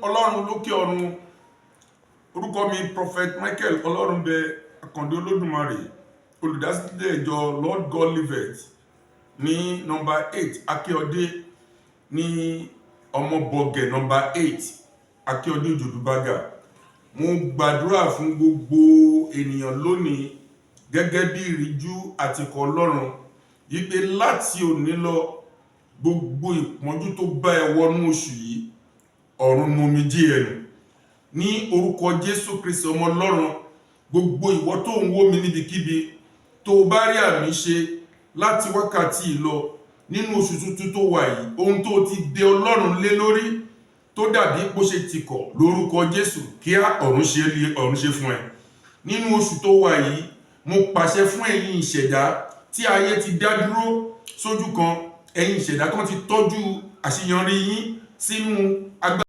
Ọlọ́run lókè ọ̀run. Orúkọ mi, Prophet Michael Ọlọ́runbẹ Àkàndé Olódùmarè, olùdásílẹ̀ ìjọ Lord God Liveth ní nọ́mbà 8 Akíọdé, ní Ọmọbọgẹ, nọ́mbà 8 Akíọdé, Òjòdúbàgà. Mo gbàdúrà fún gbogbo ènìyàn lónìí gẹ́gẹ́ bí ìríjú àti ikọ̀ Ọlọ́run wípé láti òní lọ, gbogbo ìpọ́njú tó bá ẹ wọnú oṣù yìí, ọ̀run nu omijé ẹ nù ní orúkọ Jésù Kristi, Ọmọ Ọlọ́run. Gbogbo ìwọ tó ń wò mí níbikíbi tó o bá rí àmì ṣe, láti wákàtí yìí lọ, nínú oṣù tuntun tó wà yìí, ohun tó ti bẹ Ọlọ́run lé lórí tó dàbí bó ṣe tìkọ̀, lórúkọ Jésù, kíá, ọ̀run ṣe ọ̀run ṣe fún ẹ nínú oṣù tó wà yìí. Mo pàṣẹ fún ẹ̀yin ìṣẹ̀dá tí ayé ti dá dúró sójú kan, ẹ̀yin ìṣẹ̀dá kan ti tọ́jú àṣeyọrí yín sínú agbára.